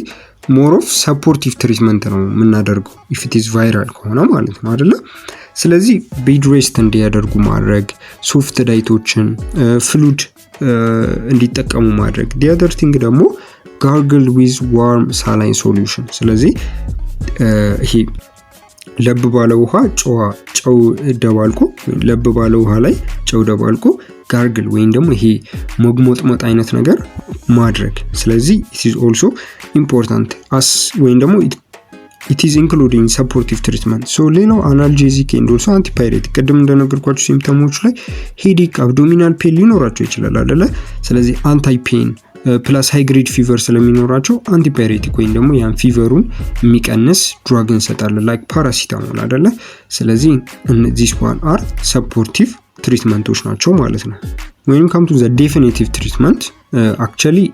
more of supportive treatment ነው የምናደርገው if it is viral ከሆነ ማለት ነው አይደለ? ስለዚህ bed rest እንዲያደርጉ ማድረግ፣ soft diet ኦችን፣ fluid እንዲጠቀሙ ማድረግ። The other thing ደግሞ gargle with warm saline solution። ስለዚህ ይሄ ለብ ባለ ውሃ ጨው ደባልቆ፣ ለብ ባለ ውሃ ላይ ጨው ደባልቆ gargle ወይም ደግሞ ይሄ መጉመጥመጥ አይነት ነገር ማድረግ። ስለዚህ it is also important as ወይም ደግሞ it is including supportive treatment። So ሌላው analgesic and also antipyretic። ቅድም እንደነገርኳችሁ symptom ኦች ላይ headache፣ abdominal pain ሊኖራቸው ይችላል አይደለ? ስለዚህ anti pain plus high grade fever ስለሚኖራቸው antipyretic ወይም ደግሞ ያን fever ኡን የሚቀንስ drug እንሰጣለን like paracetamol አይደለ? ስለዚህ this one are supportive treatment ኦች ናቸው ማለት ነው። ወይም come to the definitive treatment፣ actually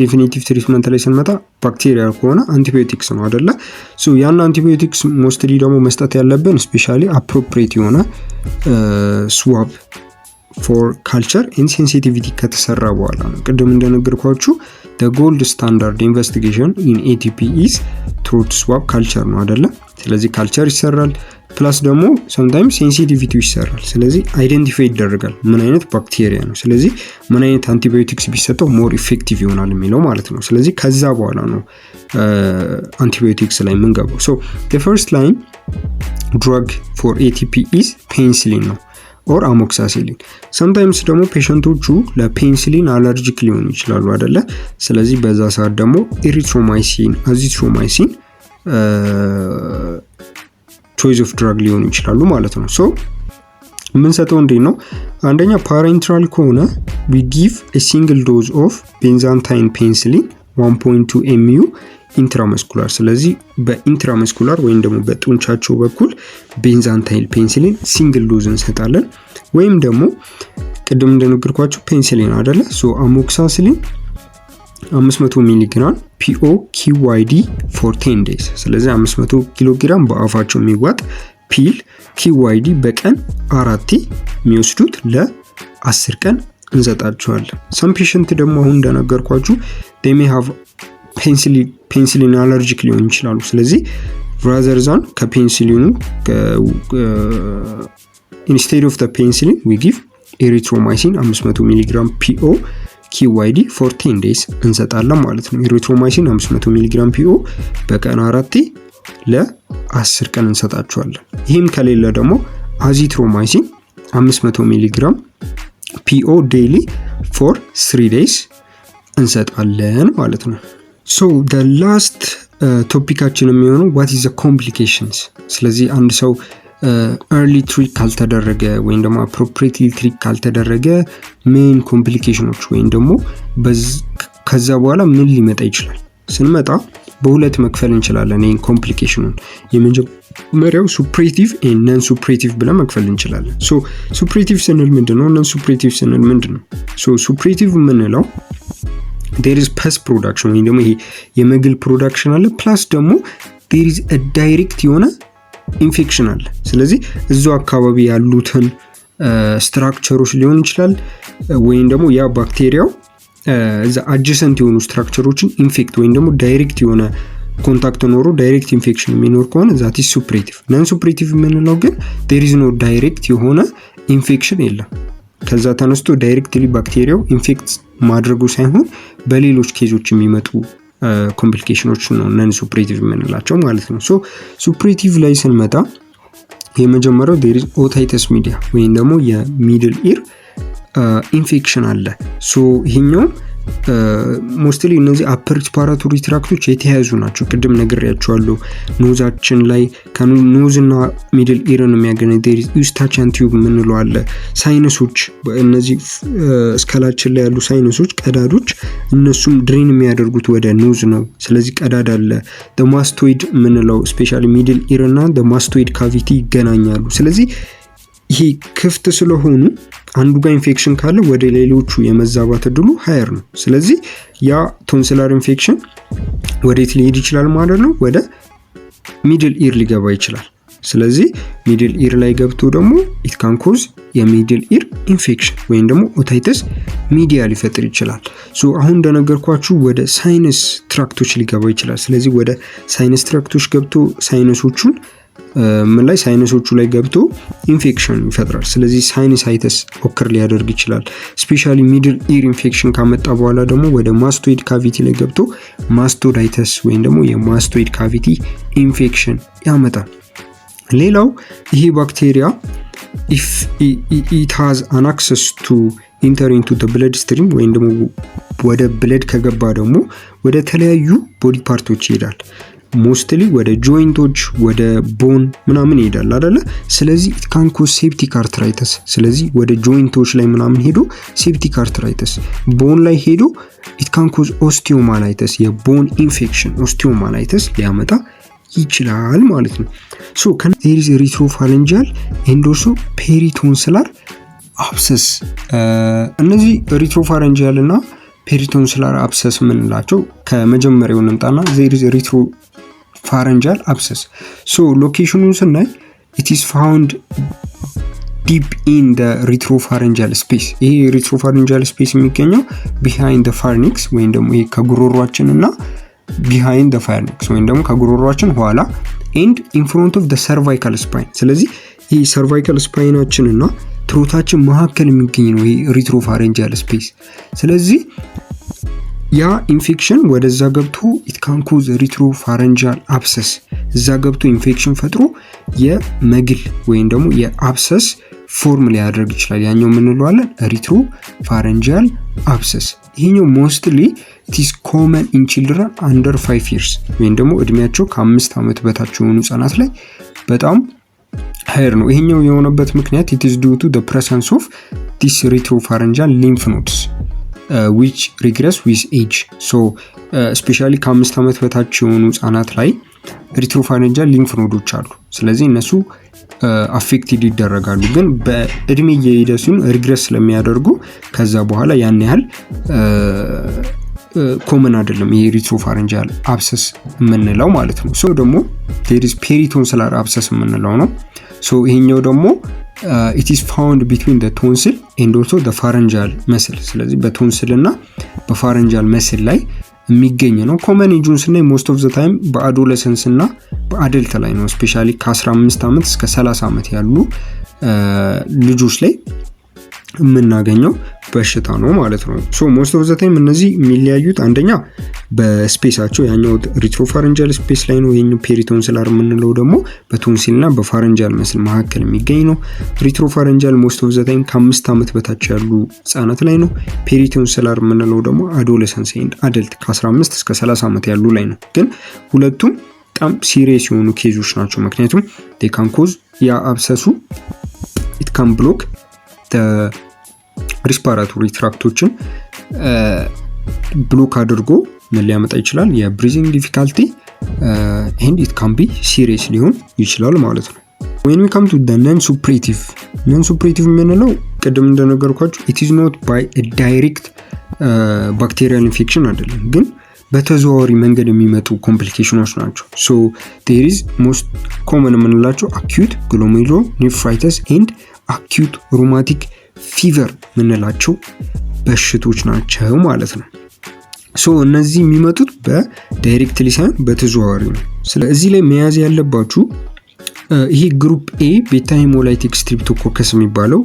definitive treatment ላይ ስንመጣ bacterial ከሆነ አንቲባዮቲክስ ነው አደለ? So ያን antibiotics mostly ደግሞ መስጠት ያለብን specially appropriate የሆነ swab for culture and sensitivity ከተሰራ በኋላ ነው። ቅድም እንደነገርኳችሁ gold standard investigation in ATP is throat swab culture ነው አደለ? ስለዚህ culture ይሰራል። Plus ደግሞ sometimes sensitivity ው ይሰራል። ስለዚህ identify ይደረጋል ምን አይነት ባክቴሪያ ነው፣ ስለዚህ ምን አይነት አንቲባዮቲክስ ቢሰጠው more effective ይሆናል የሚለው ማለት ነው። ስለዚህ ከዛ በኋላ ነው አንቲባዮቲክስ ላይ የምንገባው። So first line drug for ATP is penicillin ነው or amoxicillin። Sometimes ደግሞ patient ኦቹ ለ penicillin allergic ሊሆኑ ይችላሉ አደለ? ስለዚህ በዛ ሰዓት ደግሞ erythromycin፣ azithromycin choice of drug ሊሆኑ ይችላሉ ማለት ነው። So የምንሰጠው እንዴት ነው? አንደኛ parenteral ከሆነ we give single dose of benzathine penicillin 1.2 mU intramuscular። ስለዚህ በ intramuscular ወይም ደግሞ በጡንቻቸው በኩል benzathine penicillin single dose እንሰጣለን። ወይም ደግሞ ቅድም እንደነገርኳችሁ ፔንሲሊን አደለ? So amoxicillin 500 ሚሊግራም PO QID for 10 days። ስለዚህ 500 ኪሎ ግራም በአፋቸው የሚዋጥ pill QID በቀን አራቴ የሚወስዱት ለ10 ቀን እንሰጣቸዋለን። Some patient ደግሞ አሁን እንደነገርኳችሁ may have penicillin allergic ሊሆን ይችላሉ። ስለዚህ rather than ከ penicillin ኑ instead of penicillin we give erythromycin 500 ሚሊግራም PO QID for 10 days እንሰጣለን ማለት ነው። Erythromycin 500 ሚሊግራም PO በቀን አራቴ ለ10 ቀን እንሰጣቸዋለን። ይህም ከሌለ ደግሞ azithromycin 500 ሚሊግራም PO daily for 3 days እንሰጣለን ማለት ነው። So the last topic ኣችን የሚሆነው what is complications። ስለዚህ አንድ ሰው early treat ካልተደረገ ወይም ደግሞ appropriately treat ካልተደረገ ምን complication ኖች ወይም ደግሞ ከዛ በኋላ ምን ሊመጣ ይችላል ስንመጣ በሁለት መክፈል እንችላለን። ይህን complication ኑን የመጀመሪያው suppurative፣ non suppurative ብለን መክፈል እንችላለን። So suppurative ስንል ምንድን ነው? Non suppurative ስንል ምንድን ነው? So suppurative የምንለው there is pus production ወይም ደግሞ ይሄ የመግል production አለ፣ plus ደግሞ there is direct የሆነ ኢንፌክሽን አለ። ስለዚህ እዛው አካባቢ ያሉትን structure ኦች ሊሆን ይችላል ወይም ደግሞ ያ ባክቴሪያው እዛ adjacent የሆኑ structure ኦችን infect ወይም ደግሞ direct የሆነ contact ኖሮ direct infection የሚኖር ከሆነ that is suppurative። Non suppurative የምንለው ግን there is no direct የሆነ ኢንፌክሽን የለም። ከዛ ተነስቶ directly ባክቴሪያው infect ማድረጉ ሳይሆን በሌሎች case ኦች የሚመጡ complication ኖች ነው non suppurative የምንላቸው ማለት ነው። So suppurative ላይ ስንመጣ የመጀመሪያው there is otitis media ወይም ደግሞ የ middle ear infection አለ። So ይሄኛውም mostly እነዚህ upper respiratory tract ኦች የተያያዙ ናቸው። ቅድም ነግሬያችኋለሁ። Nose ኣችን ላይ ከ nose እና middle ear ን የሚያገናኝ Eustachian tube የምንለው አለ። Sinus ኦች፣ እነዚህ skull ኣችን ላይ ያሉ sinus ኦች ቀዳዶች፣ እነሱም drain የሚያደርጉት ወደ nose ነው። ስለዚህ ቀዳዳ አለ። Mastoid የምንለው specially middle ear እና mastoid cavity ይገናኛሉ። ስለዚህ ይሄ ክፍት ስለሆኑ አንዱ ጋር ኢንፌክሽን ካለ ወደ ሌሎቹ የመዛባት እድሉ higher ነው። ስለዚህ ያ tonsillar infection ወዴት ሊሄድ ይችላል ማለት ነው? ወደ middle ear ሊገባ ይችላል። ስለዚህ middle ear ላይ ገብቶ ደግሞ it can cause የ middle ear infection ወይም ደግሞ otitis media ሊፈጥር ይችላል። So አሁን እንደነገርኳችሁ ወደ sinus tract ኦች ሊገባ ይችላል። ስለዚህ ወደ sinus tract ኦች ገብቶ sinus ኦቹን ምን ላይ sinus ኦቹ ላይ ገብቶ ኢንፌክሽን ይፈጥራል። ስለዚህ sinusitis occur ሊያደርግ ይችላል። Specially middle ear infection ካመጣ በኋላ ደግሞ ወደ mastoid cavity ላይ ገብቶ mastoiditis ወይም ደግሞ የ mastoid cavity infection ያመጣል። ሌላው ይሄ ባክቴሪያ if it has an access to enter into blood stream ወይም ደግሞ ወደ blood ከገባ ደግሞ ወደ ተለያዩ body part ኦች ይሄዳል። Mostly ወደ joint ኦች፣ ወደ bone ምናምን ይሄዳል አደለ? ስለዚህ it can cause septic arthritis። ስለዚህ ወደ joint ኦች ላይ ምናምን ሄዶ septic arthritis፣ bone ላይ ሄዶ it can cause osteomyelitis፣ የ bone infection osteomyelitis ሊያመጣ ይችላል ማለት ነው። So there is retropharyngeal and also peritonsillar abscess። እነዚህ retropharyngeal እና peritonsillar abscess የምንላቸው ከመጀመሪያው እንምጣና there is retropharyngeal abscess። So location ኑን ስናይ it is found deep in the retropharyngeal space። ይሄ retropharyngeal space የሚገኘው behind the pharynx ወይም ደግሞ ይሄ ከጉሮሯችን እና behind the pharynx ወይም ደግሞ ከጉሮሯችን ኋላ and in front of the cervical spine። ስለዚህ ይህ cervical spine ኣችን እና throat ኣችን መካከል የሚገኝ ነው ይሄ retropharyngeal space። ስለዚህ ያ ኢንፌክሽን ወደዛ ገብቶ it can cause retropharyngeal abscess፣ እዛ ገብቶ ኢንፌክሽን ፈጥሮ የመግል ወይም ደግሞ የ abscess form ሊያደርግ ይችላል። ያኛው የምንለዋለን retropharyngeal abscess። ይሄኛው mostly it's common in children under 5 years ወይም ደግሞ እድሜያቸው ከ5 ዓመት በታች የሆኑ ህጻናት ላይ በጣም higher ነው። ይሄኛው የሆነበት ምክንያት it's due to presence of this retropharyngeal lymph nodes which regress with age። So specially ከ5 ዓመት በታች የሆኑ ህጻናት ላይ retropharyngeal lymph node ኦች አሉ። ስለዚህ እነሱ affected ይደረጋሉ። ግን በእድሜ እየሄደ ሲሆን regress ስለሚያደርጉ ከዛ በኋላ ያን ያህል common አይደለም ይሄ retropharyngeal abscess የምንለው ማለት ነው። So ደግሞ there is peritonsillar abscess የምንለው ነው። So ይሄኛው ደግሞ it is found between tonsil and also pharyngeal muscle። ስለዚህ በቶንስል እና በ pharyngeal muscle ላይ የሚገኝ ነው። Common age ኡን ስናይ most of the time በ adolescence እና በ adult ላይ ነው። Specially ከ15 ዓመት እስከ 30 ዓመት ያሉ ልጆች ላይ የምናገኘው በሽታ ነው ማለት ነው። So most of the time እነዚህ የሚለያዩት አንደኛ በ space ኣቸው፣ ያኛው retropharyngeal space ላይ ነው። ይሄኛው peritonsillar የምንለው ደግሞ በቶንሲል እና በ pharyngeal muscle መካከል የሚገኝ ነው። Retropharyngeal most of the time ከ5 ዓመት በታች ያሉ ህጻናት ላይ ነው። Peritonsillar የምንለው ደግሞ adolescence and adult ከ15 እስከ 30 ዓመት ያሉ ላይ ነው። ግን ሁለቱም በጣም serious የሆኑ case ኦች ናቸው። ምክንያቱም can cause ያ abscess ኡ it can block respiratory tract ኦችን block አድርጎ ምን ሊያመጣ ይችላል? የ breathing difficulty and it can be serious ሊሆን ይችላል ማለት ነው። When we come to non suppurative፣ non suppurative የምንለው ቅድም እንደነገርኳችሁ it is not by direct bacterial infection አይደለም፣ ግን በተዘዋዋሪ መንገድ የሚመጡ complication ኖች ናቸው። So there is most common የምንላቸው acute glomerulonephritis and acute rheumatic fever የምንላቸው በሽቶች ናቸው ማለት ነው። So እነዚህ የሚመጡት በ directly ሳይሆን በተዘዋዋሪ ነው። ስለዚህ ላይ መያዝ ያለባችሁ ይሄ group A beta hemolytic streptococcus የሚባለው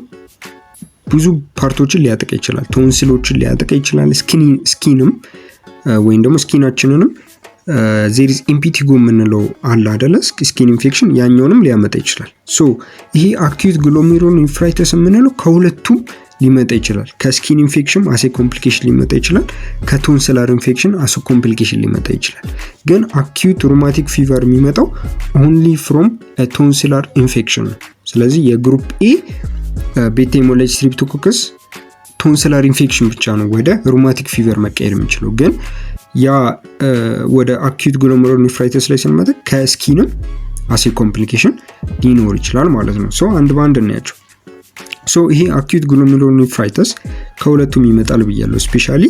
ብዙ part ኦችን ሊያጠቃ ይችላል። ቶንሲሎችን ሊያጠቃ ይችላል። Skin ንም ወይም ደግሞ skin ኣችንንም there is impetigo የምንለው አለ አደለ? Skin infection ያኛውንም ሊያመጣ ይችላል። So ይሄ acute glomerulonephritis የምንለው ከሁለቱም ሊመጣ ይችላል። ከ skin infection as a complication ሊመጣ ይችላል። ከ tonsillar infection as a complication ሊመጣ ይችላል። ግን acute rheumatic fever የሚመጣው only from tonsillar infection ነው። ስለዚህ የ group A beta hemolytic streptococcus tonsillar infection ብቻ ነው ወደ rheumatic fever መቀየር የሚችለው። ግን ያ ወደ acute glomerulonephritis ላይ ስንመጣ ከ skin ም as a complication ሊኖር ይችላል ማለት ነው። So አንድ በአንድ እናያቸው። So ይሄ acute glomerulonephritis ከሁለቱም ይመጣል ብያለሁ። Specially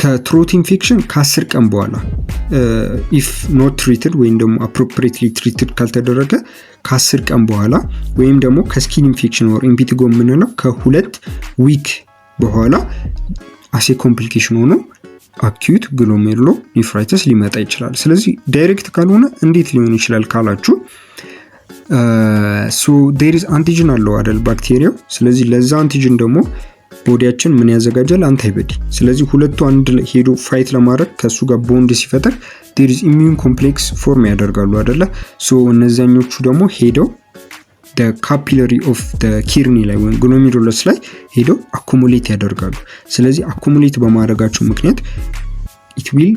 ከ throat infection ከ10 ቀን በኋላ if not treated ወይም ደግሞ appropriately treated ካልተደረገ ከ10 ቀን በኋላ ወይም ደግሞ ከ skin infection or impetigo የምንለው ከ2 week በኋላ as a complication ሆኖ acute glomerulonephritis ሊመጣ ይችላል። ስለዚህ direct ካልሆነ እንዴት ሊሆን ይችላል ካላችሁ፣ so there is antigen አለው አይደል ባክቴሪያው። ስለዚህ ለዛ antigen ደግሞ body ያችን ምን ያዘጋጃል? Antibody። ስለዚህ ሁለቱ አንድ ላይ ሄዶ fight ለማድረግ ከእሱ ጋር ቦንድ ሲፈጠር there is immune complex form ያደርጋሉ አይደለ? So እነዚያኞቹ ደግሞ ሄደው capillary of kidney ላይ ወይም glomerulus ላይ ሄደው accumulate ያደርጋሉ። ስለዚህ accumulate በማድረጋቸው ምክንያት it will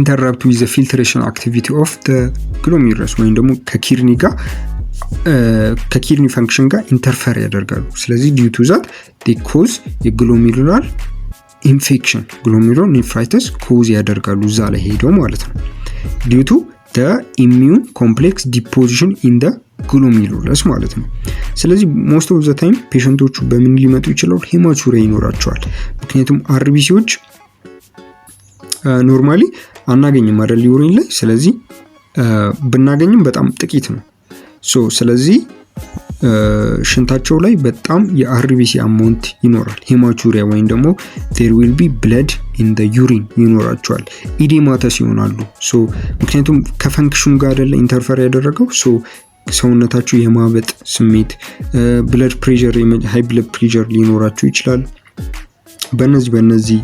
interrupt with filtration activity of glomerulus ወይም ደግሞ ከ kidney ጋር ከ kidney function ጋር interfere ያደርጋሉ። ስለዚህ due to that cause የ glomerular infection glomerulonephritis cause ያደርጋሉ እዛ ላይ ሄደው ማለት ነው። Due to immune complex deposition in the glomerulus ማለት ነው። ስለዚህ most of the time patient ኦቹ በምን ሊመጡ ይችላሉ? Hematuria ይኖራቸዋል። ምክንያቱም RBC ዎች normally አናገኝም አይደል urine ላይ። ስለዚህ ብናገኝም በጣም ጥቂት ነው። So ስለዚህ ሽንታቸው ላይ በጣም የ RBC amount ይኖራል። Hematuria ወይም ደግሞ there will be blood in the urine ይኖራቸዋል። Edematous ይሆናሉ። So ምክንያቱም ከ function ኑ ጋር አይደለ interfere ያደረገው፣ so ሰውነታቸው የማበጥ ስሜት፣ blood pressure፣ high blood pressure ሊኖራቸው ይችላል። በእነዚህ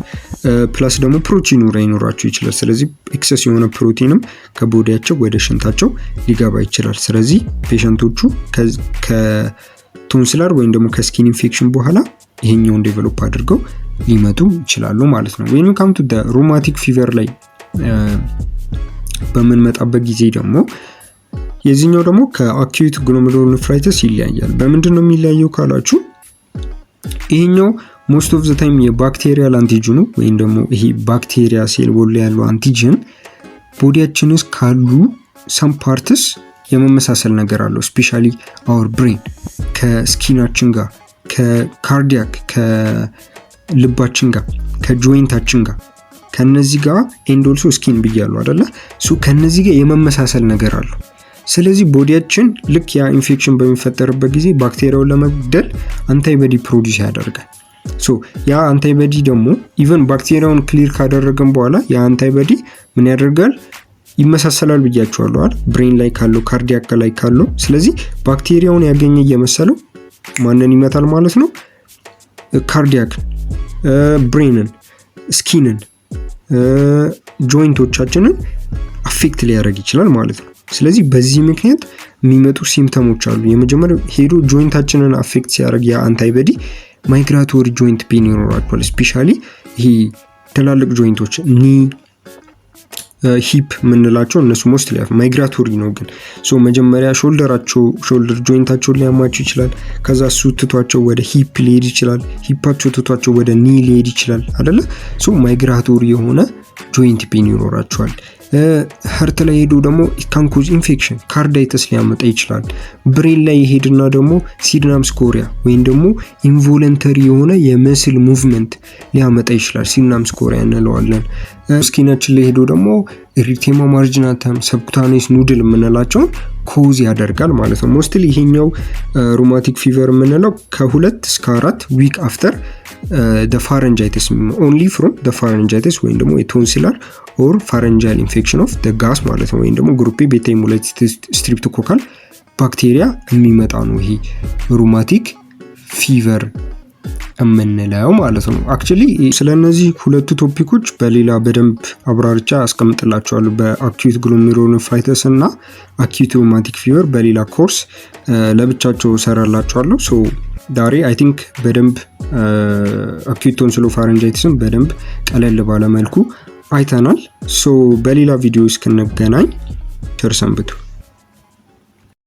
plus ደግሞ proteinuria ሊኖራቸው ይችላል። ስለዚህ excess የሆነ ፕሮቲንም ከ body ያቸው ወደ ሽንታቸው ሊገባ ይችላል። ስለዚህ patient ኦቹ ከ tonsillar ወይም ደግሞ ከ skin infection በኋላ ይሄኛውን develop አድርገው ሊመጡ ይችላሉ ማለት ነው። When come to rheumatic fever ላይ በምንመጣበት ጊዜ ደግሞ የዚህኛው ደግሞ ከ acute glomerulonephritis ይለያያል። በምንድን ነው የሚለያየው ካላችሁ፣ ይሄኛው most of the time የ bacterial antigen ኑ ወይም ደግሞ ይሄ ባክቴሪያ cell wall ላይ ያለው antigen body ያችን ውስጥ ካሉ some parts የመመሳሰል ነገር አለው። Specially our brain ከ skin ኣችን ጋር፣ ከ cardiac ከልባችን ጋር፣ ከ joint ኣችን ጋር፣ ከነዚህ ጋር and also skin ብያለሁ አደለ? So ከነዚህ ጋር የመመሳሰል ነገር አለው። ስለዚህ body ያችን ልክ ያ ኢንፌክሽን በሚፈጠርበት ጊዜ ባክቴሪያውን ለመግደል antibody produce ያደርጋል። So ያ antibody ደግሞ even ባክቴሪያውን clear ካደረገን በኋላ ያ antibody ምን ያደርጋል? ይመሳሰላል ብያችኋለሁ አይደል? Brain ላይ ካለው፣ cardiac ላይ ካለው። ስለዚህ ባክቴሪያውን ያገኘ እየመሰለው ማንን ይመታል ማለት ነው? Cardiac፣ brain ን፣ skin ን፣ joint ኦቻችንን affect ሊያደርግ ይችላል ማለት ነው። ስለዚህ በዚህ ምክንያት የሚመጡ symptom ኦች አሉ። የመጀመሪያው ሄዶ joint ኣችንን affect ሲያደርግ ያ antibody migratory joint pain ይኖራቸዋል። Specially ይሄ ትላልቅ joint ኦች knee፣ hip የምንላቸው እነሱ mostly migratory ነው። ግን so መጀመሪያ shoulder ኣቸው shoulder joint ኣቸውን ሊያማቸው ይችላል። ከዛ እሱ ትቷቸው ወደ hip ሊሄድ ይችላል። Hip ኣቸው ትቷቸው ወደ knee ሊሄድ ይችላል አደለ? So migratory የሆነ joint pain ይኖራቸዋል። Heart ላይ ሄዶ ደግሞ can cause infection carditis ሊያመጣ ይችላል። Brain ላይ የሄድና ደግሞ Sydenham's chorea ወይም ደግሞ involuntary የሆነ የ muscle movement ሊያመጣ ይችላል። Sydenham's chorea እንለዋለን። Skin ኣችን ላይ ሄዶ ደግሞ erythema marginatum፣ subcutaneous nodule የምንላቸውን cause ያደርጋል ማለት ነው። Mostly ይሄኛው rheumatic fever የምንለው ከ2 እስከ 4 week after pharyngitis፣ only from pharyngitis ወይም ደግሞ የ tonsillar or pharyngeal infection of gas ማለት ነው። ወይም ደግሞ group A beta hemolytic streptococcal bacteria የሚመጣ ነው ይሄ rheumatic fever የምንለው ማለት ነው። Actually ስለ እነዚህ ሁለቱ topic ኦች በሌላ በደንብ አብራርቻ አስቀምጥላችኋለሁ። በ acute glomerulonephritis እና acute rheumatic fever በሌላ ኮርስ ለብቻቸው እሰራላችኋለሁ። So ዛሬ I think በደንብ acute tonsillopharyngitis ን በደንብ ቀለል ባለ መልኩ አይተናል። So በሌላ ቪዲዮ እስክንገናኝ ቸር ሰንብቱ።